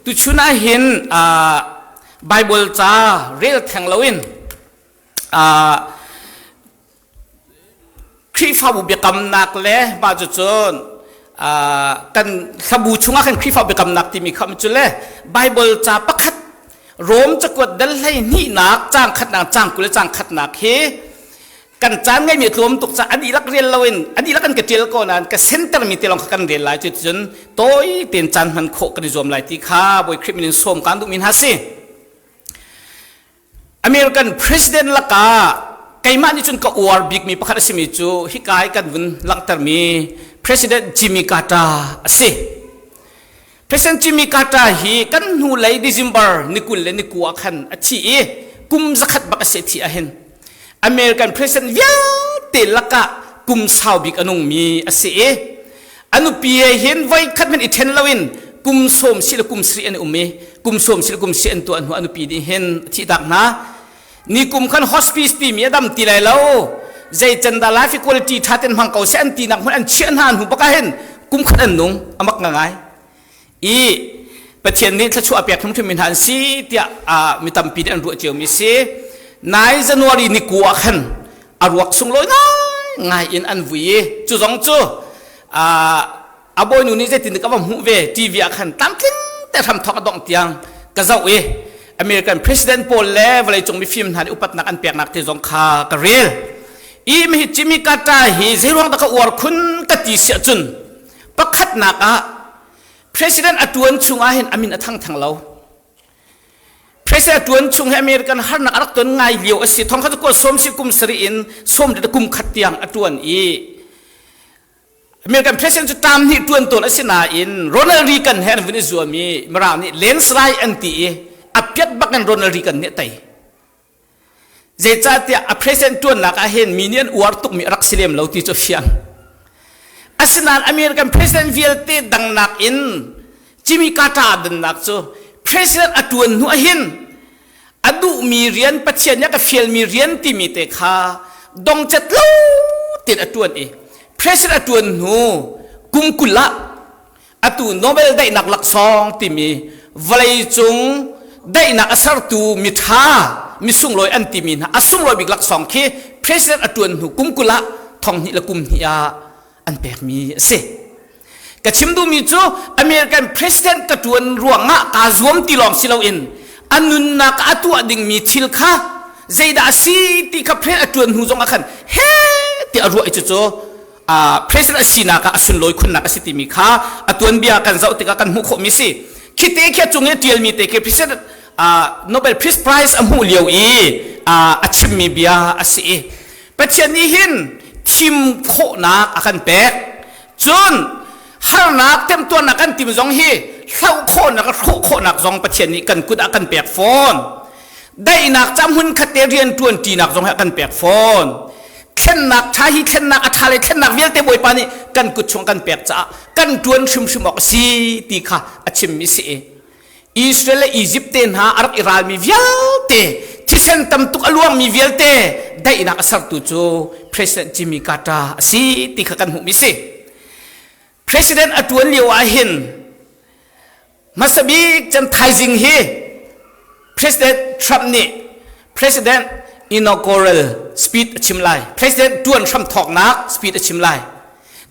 Tuchun ah hin Bible ca rel theng loin Khrihfabu biakamnak le mah cucun kan hlabu chungah khan Khrihfa biakamnak timi kha cu le Bible ca pakhat Rom cakuat dal hlei hnihnak caang khatnak caang 20 le caang khatnak hi kan caan ngeimi a tlawm tuk ca a dihlak rel loin a dihlak kan ka ṭial ko nain ka sentermi te lawng kha kan rel lai. Cuticun tawi tein caan hman khawh kan i zuam lai ti kha Bawi Khrih min in sawm kaan duhmi hna si. American president lakah keimah nih cun ka uar bikmi pakhat a simi cu hika i kan vun langhtermi President Jimmy Carter a si. President Jimmy Carter hi kan hnulei December ni 20 le ni 9 khan a thi i kum 100 bak a si thi ahhin. American president vialte lakah kum sau bik a nungmi a si i a nupi he hin voi khat hmanh i ṭhen loin kum sawm si le kum sarih an um i kum sawm si le kum si an tuah hnu a nupi nih hin a thihtak hna. Ni kum khan hospice timi a dam ti lai lo, zei can dah life quality ṭha ten hmang ko seh an tinak hmun an chiah hna hnu bak ah hin kum khat an nung amak ngai i Pathian nih thluachuah a pek hrimhrim mi hna an si tiah mi tampi nih an ruah cio mi si. Nai January ni ku ah khan a ruak sunglawi ngai ngai in an vui i cu zong cu a bawinu nih zeitin ka va hmuh ve TV ah khan tlamtling te hram thawk a dongh tiang ka zoh i American president pawl le vawleicung mifim hna nih upatnak an peknak te zong kha ka rel i mihi Jimmy Carter hi zeiruang dah ka uar khun ka ti siah cun, pakhatnak ah president a tuan chung ah hin a min a thang theng lo. President a tuan chung hi American harnak a rak ton ngai lio a si. Thong kha cu sawm si kum sarih in sawm kum khat tiang a tuan i American president cu term hnih ṭuan tawn a si nain Ronald Reagan he an vun i zuam i Mirang nih landslide an ti i a piat bak in Ronald Reagan nih a tei. Zeicahtiah a president ṭuannak ah hin mi nih an uar tukmi a rak si lem lo ti cu a fiang. Asinain American president vialte dangnak in Jimmy Carter dannak cu president a ṭuan hnu ah hin a duhmi rian, Pathian nih a ka fialmi rian timi te kha dongcet lo tein a ṭuan i president a ṭuan hnu kum 20 ah atu Nobel daihnak laksawng timi vawleicung daihnak a sertu miṭha misunglawi an timi hna a sunglawi bik laksawng khi president a ṭuan hnu kum 20 ah 2001 ah an pekmi a si. Ka chim duhmi cu American president ka ṭuan ruangah kaa zuam ti lawng si loin a nunnak a tuah dingmi thil kha zeidah a si ti kha president a ṭuan hnu zong ah khan he tiah a ruah i cucu president a sinak ah a sunlawi khunnak a si timi kha a tuanbia kan zoh tikah kan hmuh khawhmi si. Khi te khi a cung i a ṭialmi te khi president Nobel Peace Prize a hmuh lio i a chimmi bia a si i Pathian nih hin thim khawhnak a kan pek. Cun harnak temtuarnak kan tim zong hi hloh khawhnak, hrawh khawhnak zong Pathian nih kan kut ah kan pek fawn. Daihnak ca hmun khat te rian ṭuan ṭinak zong hi a kan pek fawn. Thlennak ṭha hi thlennak a ṭha le thlennak vialte Bawipa nih kan kut chung kan pek caah kan ṭuan hrimhrim awk a si ti kha a chimmi si i Israel le Egypt te hna a rak i ralmi vialte, thisen tam tuk a luangmi vialte daihnak a sertu cu President Jimmy Carter a si ti kha kan hmuhmi si. President a ṭuan lio ah hin hmasa bik cem thaizing hi President Trump nih President inaugural speech a chim lai. President ṭuan hram thawknak speech a chim lai.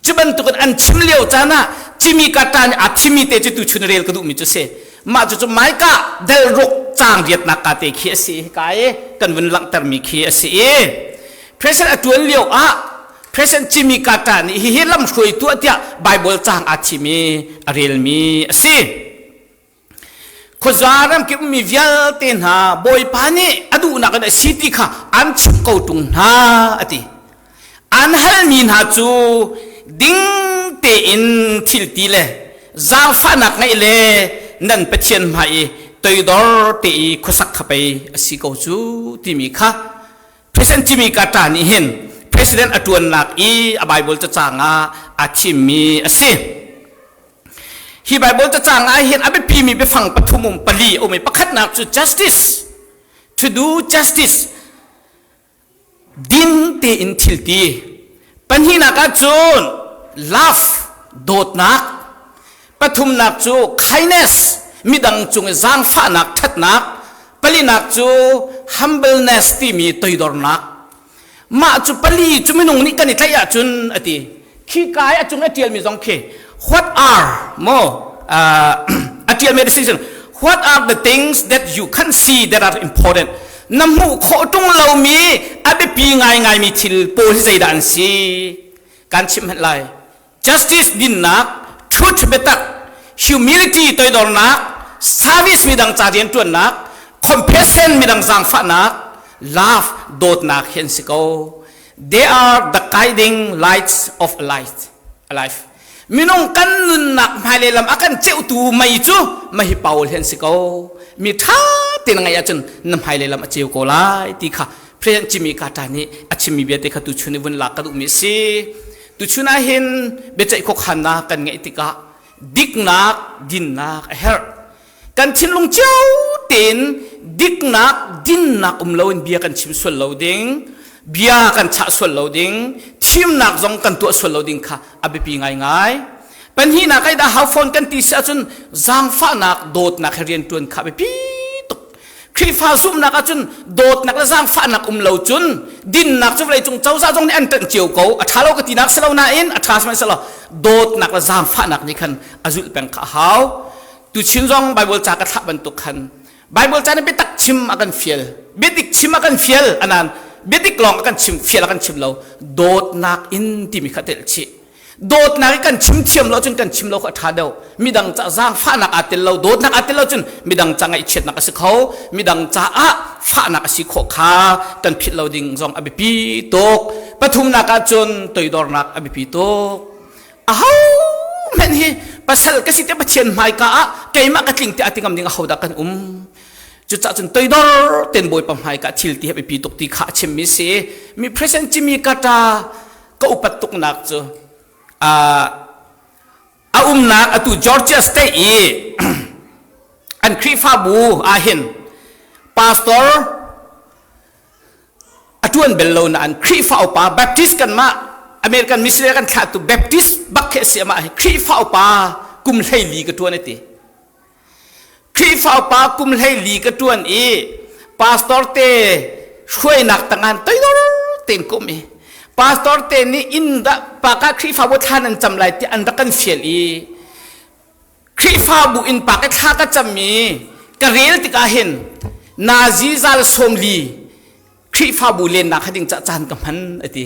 Cu bantukin an chim lio caan ah Jimmy Carter nih aa thimmi te cu tuchun rel ka duhmi cu si. Mah cucu Micah del ruk caang riatnak ka te khi a si. Hika i kan vun langhtermi khi a si i President a ṭuan lio ah President Jimmy Carter nih hihi lamhruaitu ah tiah Bible caang aa thim i a relmi a si. Khuaza ramkip ummi vialte hna, Bawipa nih a duhnak in a si ti kha an chimh ko ṭung hna, a ti. An halmi hna cu ding tein thil ti le zaangfahnak ngeih le nan Pathian hmai i toidor te i khuasak kha pei a si ko cu timi kha President Jimmy Carter nih hin president a ṭuannak i a Bible cacang ah aa thimmi a si. Hi Bible cacang ah hin a biapimi biafang pathum um pali a um i pakhatnak cu justice, to do justice, din tein thil ti. Pahnihnak ah cun love, dawtnak. Pathumnak cu kindness. Midang cung i zaangfahnak ṭhatnak. Palinak cu humbleness timi toidornak. Mah cu pali cu minung nih kan i tlaih ahcun a ti. Khi ka i a cung i a ṭialmi zong khi what are maw a ṭialmi decision what are the things that you can see that are important na hmuh khawh ṭung lomi a biapi ngaingaimi thil pawl hi zeidah an si kan chimh hmanh lai justice dinnak truth biatak humility toidornak service midang ca rianṭuannak compassion midang zaangfahnak love dawtnak hi an si ko they are the guiding lights of life life minung kan nunnak hmailei lam a kan ceutu mei cu mahi paul hi an si ko mi ṭha tein ngaih ahcun na hmailei lam a ceu ko lai ti kha President Jimmy Carter nih a chimmi bia te kha tuchun i vun lak ka duhmi a si Tuchun ah hin biaceih khuakhannak kan ngeih tikah diknak, dinnak a herh. Kan thinlung cio tein diknak, dinnak um loin bia kan chim sual lo ding, bia kan chah sual lo ding, thimnak zong kan tuah sual lo ding kha a biapi ngaingai. Pahnihnak ai dah hau phone kan ti si ahcun zaangfahnak, dawtnak he rianṭuan kha a biapi tuk. Khrihfa zumhnak ahcun dawtnak le zaangfahnak um lo cun dinnak cu vawleicung cozah zong nih an ṭanh cio ko. A ṭha lo ka tinak si lo nain a ṭha sihmanhsehlaw dawtnak le zaangfahnak nih khan a zulh peng kha a hau. Tuchin zong Bible ca ka thlah bantuk khan Bible ca nih biatak chim a kan fial. Biadik chim a kan fial anan biadik lawng a kan chim fial a kan chim lo. Dawtnak in timi kha telh chih. Dawtnak i kan chim thiam lo cun kan chim lo kha a ṭha deuh. Midang ca zaangfahnak aa tel lo, dawtnak aa tel lo cun midang ca ngaihchiatnak a si kho. Midang caah fahnak a si khawh kha kan philh lo ding zong a biapi tuk. Pathumnak ah cun toidornak a biapi tuk. Aho hmanh hi pasal ka si te Pathian hmaika ah keimah ka tling tiah a ti ngam ding ahodah kan um. Cucaah cun toidor ten Bawipa hmaika thil ti hi a biapi tuk ti kha a chimmi si. Mi President Jimmy Carter ka upat tuknak cu a umnak atu Georgia State i an Khrihfabu ahhin pastor a ṭuan bel lo nain Khrihfa upa Baptist kanmah American missionary kan thlahtu Baptist bak khi a si amah hi Khrihfa upa kum 14 ka ṭuan a ti. Khrihfa upa kum 14 ka ṭuan i pastor te hruainak tangah toidor tein ka um i pastor te nih inn dah pa ka Khrihfabu thla nan cam lai tiah an rak kan fial i Khrihfabu inn pa ka thla ka cam i ka rel tikah hin nazi zal 40 Khrihfabu lennak kha ding ca caan ka hman a ti.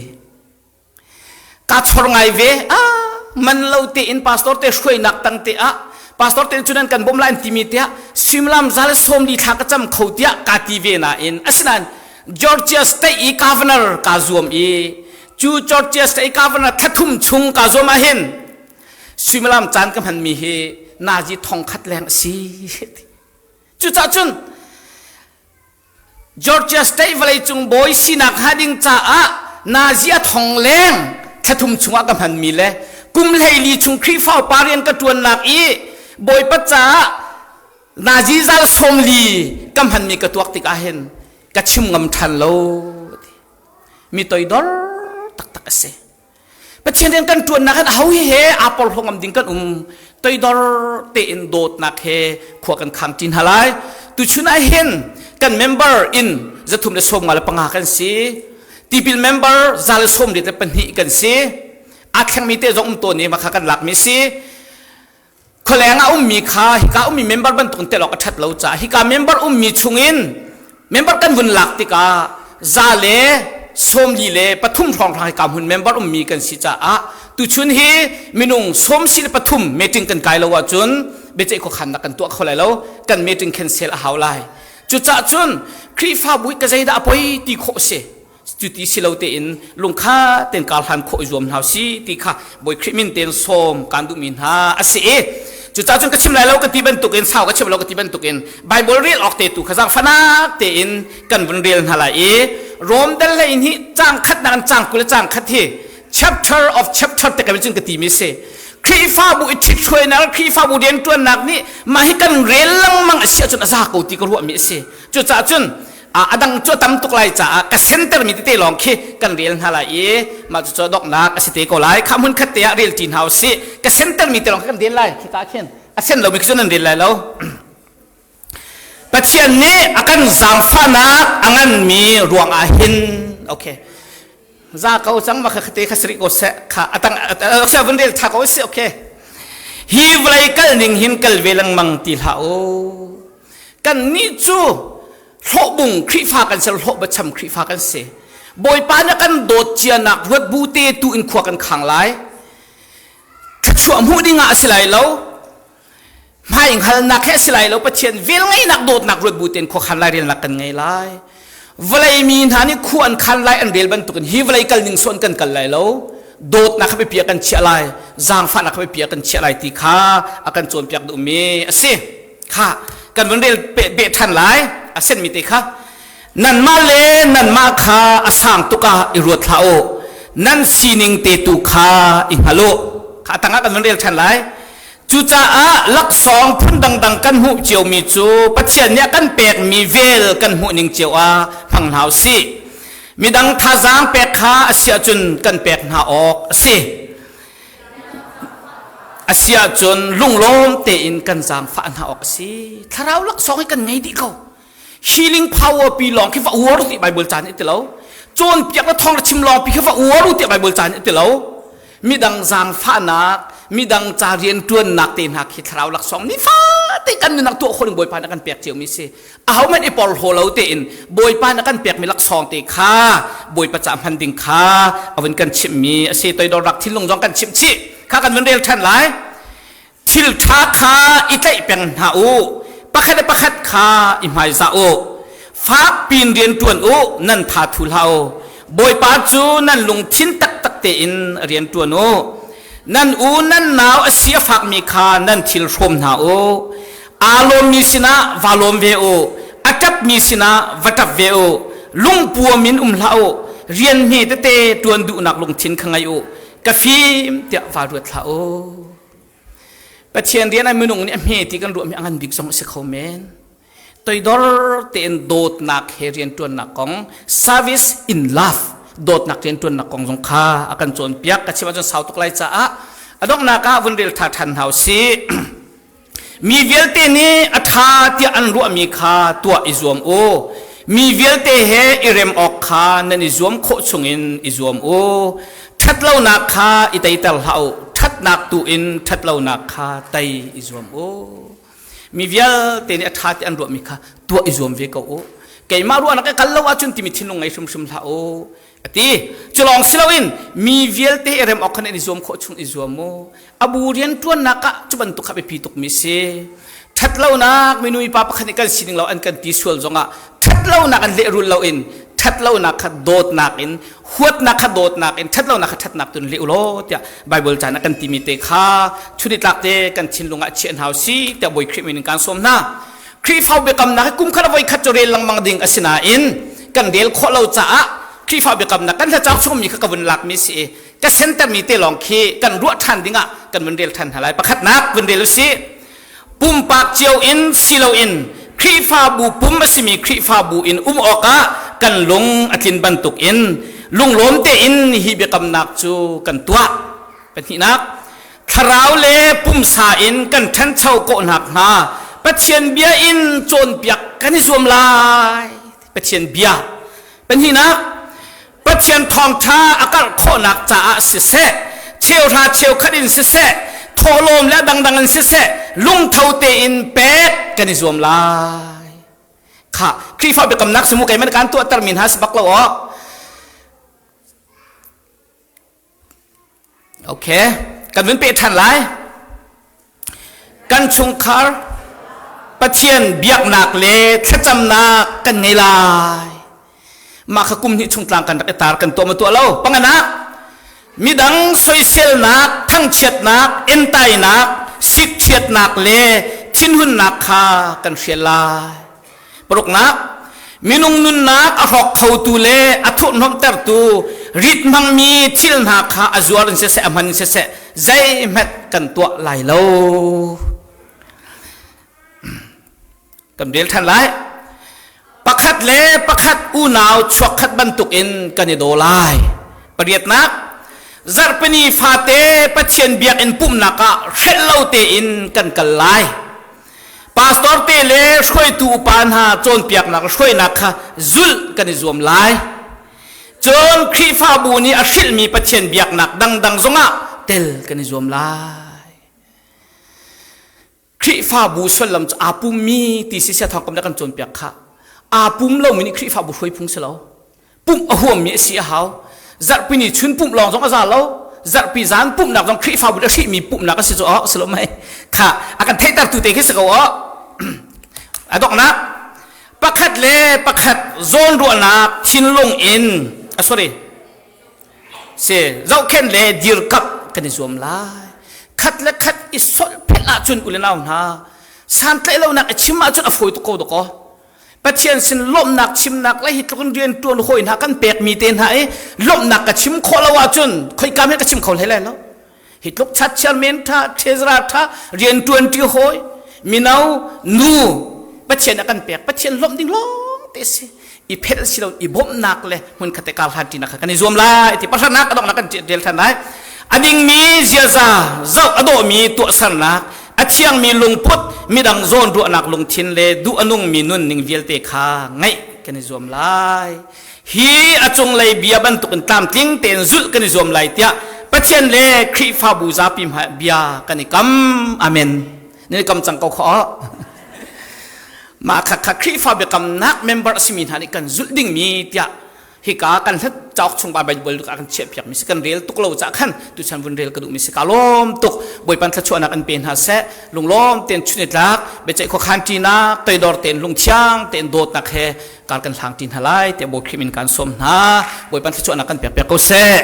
Kaa chor ngai ve. Ah, man lo tein pastor te hruainak tang te ah pastor te cun an kan bawmh lai an timi tiah suimilam za le 40 thla ka cam kho tiah kaa ti ve nain asinain Georgia State i governor kaa zuam i cu Georgia State i governor thlathum chung kaa zuam ahhin suimilam caan ka hmanmi hi nazi thongkhat leng a si. Cucaah cun Georgia State vawleicung bawi sinak hnga ding caah nazi a thong leng thlathum chungah ka hmanmi le kum 14 chung Khrihfa upa rian ka ṭuannak i Bawipa caah nazi zal 40 ka hmanmi ka tuak tikah hin ka chim ngam ṭhan lo mi toidor taktak a si. Pathian rian kan ṭuannak hin aho hi he aa porhlaw ngam ding kan um toidor tein dawtnak he khua kan khang ṭi hna lai tuchun ah hin kan member in 355 kan si tipil member 182 kan si aa thlengmi te zong um tawn i mah kha kan lakmi si Khualeng ah ummi kha hika ummi member bantuk in tel awk a ṭhat lo caah hika member ummi chungin member kan vun lak tikah 143 hrawnghrang hika hmun member ummi kan si caah tuchun hi minung 93 meeting kan kai lo ahcun biaceih khuakhannak kan tuah kho lai lo kan meeting cancel a hau lai cucaah cun Khrihfabu i ka zeidah a poi ti khawh a si cuti si lo tein lungkha ten kar hlan khawh i zuam hna si ti kha Bawi Khrih min tein sawm kaan duhmi hna a si i cucaah cun ka chim lai lo ka ti bantukin sau ka chim lo ka ti bantukin Bible rel awk te tu kha zaangfanak tein kan vun rel hna lai i Rom dal hlei hi cang khat nak cang 20 le cang khat hi chapter of chapter te kan cun ka ti mi si Khrihfabu i ṭhithruainak Khrihfabu rianṭuannak nih mah hi kan rel lengmang a si ahcun a za ko ti ka ruahmi a si cucaah cun a dang cu a tam tuk lai caah ka sentermi tete lawng khi kan rel hna lai i mah cu donghnak a si te ko lai kha hmun khat te ah rel ṭi hna usih ka sentermi te lawng khi kan rel lai khika khin a sen lomi khi cu nan rel lai lo. Pathian nih a kan zaangfahnak a nganmi ruangah hin okay za ko cang ma kha te kha sri ko se kha atang se vun rel tha ko si okay hi vlei kal ning hin kal ve lengmang ti hlah u kan nih cu hlawhbung Khrihfa kan si hlawh bacham Khrihfa kan si Bawipa nih kan dawt cianak ruat bu te tu in khua kan khang lai thluachuah hmuh ding ah a si lai lo hmai hngalnak he a si lai lo Pathian velngeihnak dawtnak ruat bu tein khuakhan lairelnak kan ngei lai vawlei mi hna nih khu an khan lai an rel bantukin hi vawlei kal ning sawn kan kal lai lo dawtnak kha biapi ah kan chiah lai zaangfahnak kha biapi ah kan chiah lai ti kha a kan cawnpiak duhmi a si kha kan vun rel beh ṭhan lai a senmi te kha nanmah le nanmah kha a sang tuk ah i ruat hlah u nan sining te tu kha i hngal u kha a tangah kan vun rel ṭhan lai Cucaah laksawng phun dangdang kan hmuh ciomi cu Pathian nih a kan pekmi vel kan hmuh ning cio ah hmang hna u sih. Midang thazaang pek kha a si ahcun kan pek hna awk a si. A si ahcun lunglawm tein kan zaangfah hna awk a si. Thlarau laksawng hi kan ngei dih ko. Healing power pi lawng khi va uar ti Bible caan nih ti lo. Cawnpiak le thawng le chim lawng pi khi va uar u tiah Bible caan nih ti lo. Midang zaangfahnak, midang ca rianṭuannak te hna khi thlarau laksawng nifate kan nunnak tuah khawh ding Bawipa nih a kan pek ciomi si. Ahohmanh i porhlaw lo tein Bawipa nih a kan pekmi laksawng te kha Bawipa ca hman ding kha a vun kan chimhmi a si. Toidor rak thinlung zong kan chimh chih. Kha kan vun rel ṭhan lai. Thil ṭha kha i tlaih peng hna u, pakhat le pakhat kha i hmaizah u. Fak piin rian ṭuan u, nan tha thu hlah u. Bawipa cu nan lungthin taktak tein rian ṭuan u. Nan u nan nau a si a fakmi kha nan thil hrawm hna u. Aa lawmmi sinah vaa lawm ve u, a ṭapmi sinah va ṭap ve u. Lungpuam in um hlah u, rian hme tete ṭuan duhnak lungthin kha ngei u. Ka fim tiah vaa ruat hlah u. Pathian rian ah minung nih a hme ti kan ruahmi a ngan bik zong a si kho men. Toidor tein dawtnak he rianṭuannak kong, service in love, dawtnak rianṭuannak kong zong kha a kan cawnpiak. Ka chim ahcun sau tuk lai caah a donghnak ah vun rel ṭha ṭhan hna u sih. Mi vialte nih a ṭha tiah an ruahmi kha tuah i zuam u. Mi vialte he i rem awk kha nan i zuam khawh chungin i zuam u. Ṭhatlonak kha i teiter hlah u, ṭhatnak tu in ṭhatlonak kha tei i zuam u. Mi vialte nih a ṭha ti an ruahmi kha tuah i zuam ve ko u. Keimah ruahnak i kal lo ahcun timi thinlung ngei hrimhrim hlah u. A ti. Cu lawng si loin mi vialte i rem awk kha nan i zuam khawh chung i zuam u. A bu rianṭuannak ah cu bantuk kha biapi tukmi si. Ṭhatlonak minu mipa pakhat nih kan sining lo an kan ti sual zongah ṭhatlonak an lehrul loin ṭhatlonak kha dawtnak in huatnak kha dawtnak in ṭhatlonak kha ṭhatnak tun leh u law tiah Bible caan ah kan timi te kha chunitlak te kan thinlung ah chiah hna si tiah Bawi Khrih min in kaan sawm hna. Khrihfa biakamnak hi kum khat voi khat cu rel lengmang ding a si nain kan rel khawh lo caah Khrihfa biakamnak kan hlacauk chungmi kha ka vun lakmi si i ka sentermi te lawng khi kan ruah ṭhan dingah kan vun rel ṭhan hna lai. Pakhatnak vun rel u sih. Pumpak cio in si loin Khrihfabu pum a simi Khrihfabu in um awkah kan lung a tlin bantukin lunglawm tein hi biakamnak cu kan tuah. Pahnihnak, thlarau le pumsa in kan ṭhancho khawh nakhnga Pathian bia in cawnpiak kan i zuam lai. Pathian bia. Pahnihnak, Pathian thawngṭha a karh khawhnak caah siseh, cheuhra cheukhat in siseh, thawhlawm le a dangdang in siseh, lungtho tein pek kan i zuam lai. Kha Khrihfa biakamnak simu keimah kan tuahtermi hna si bak lo aw. Okay, kan vun peh ṭhan lai. Kan chungkhar Pathian biaknak le thlacamnak kan ngei lai. Mah kha kum hnih chung tlang kan rak i tar kan tuah ma tuah lo. Panganak, midang soiselnak, thangchiatnak, entainak, sikchiatnak le thinhunnak kha kan hrial lai. Paruknak, minung nunnak a hrawk khotu le a thurhhnawmhtertu rit hmangmi thil hna kha a zuar in siseh a hman in siseh zeihmanh kan tuah lai lo. Kan rel ṭhan lai. Pakhat le pakhat unau chuakkhat bantukin kan i daw lai. Pariatnak, zarhpini fate Pathian biakinn pumhnak ah hrelh lo tein kan kal lai. Pastor te le hruaitu upa hna cawnpiaknak hruainak kha zulh kan i zuam lai. Cun Khrihfabu nih a hrilhmi Pathian biaknak dangdang zongah tel kan i zuam lai. Khrihfabu sullam cu aa pummi ti si sia thawng kam le kan cawnpiak kha. Aa pum lomi nih Khrihfabu hruai phung si lo. Pumh a huammi a si a hau. Zarhpi ni chun pumh lawng zong a za lo. Zarhpi zan pumhnak zong Khrihfabu le hrihmi pumhnak a si cu oh si lo mei. Kha a kan theihtertu te khi si ko oh. A donghnak pakhat le pakhat zawnruahnak thinlung in a sorry si zohkhenh le dirkamh kan i zuam lai khat le khat i solhphelh ahcun u le nau hna santlaih lonak i chim ahcun a fawi tuk ko dakaw Pathian sin lawmhnak chimnak le hi tluk in rian ṭuan hawi hna kan pekmi te hna i lawmhnak ka chim khawh lo ahcun khoika hmanh ka chim kho hlei lai lo hi tluk chat chairman tha treasurer tha rian ṭuan ṭi hawi mino nu Pathian a kan pek Pathian lawmh ding lawng te si i phelh si lo i bawmhnak le hmun khat te kar hlan ṭinak kha kan i zuam lai ti pasarnak a donghnak kan rel ṭhan lai a dingmi ziaza zoh a dawhmi tuahsernak a thiangmi lungput midang zawn ruahnak lungthin le duh a nungmi nunning vialte kha ngeih kan i zuam lai hi a cunglei bia bantukin tlamtling tein zulh kan i zuam lai tiah Pathian le Khrihfabu zapi hmai bia kan i kam amen nan i kam cang ko kho mah kha kha Khrihfa biakamnak member a simi hna nih kan zulh dingmi tiah hika kan hlat cauk chung Bible ah kan chiah piak mi si kan rel tuk lo ca khan tuchan vun rel ka duh mi si ka lawm tuk Bawipa thluachuahnak an pe hna seh lunglawm ten chun tlak biaceih khuakhan ṭinak toidor ten lungthiang ten dawtnak he kar kan hlang ṭi hna lai tiah Bawi Khrih min kan sawm hna Bawipa thluachuahnak kan pek piak ko seh.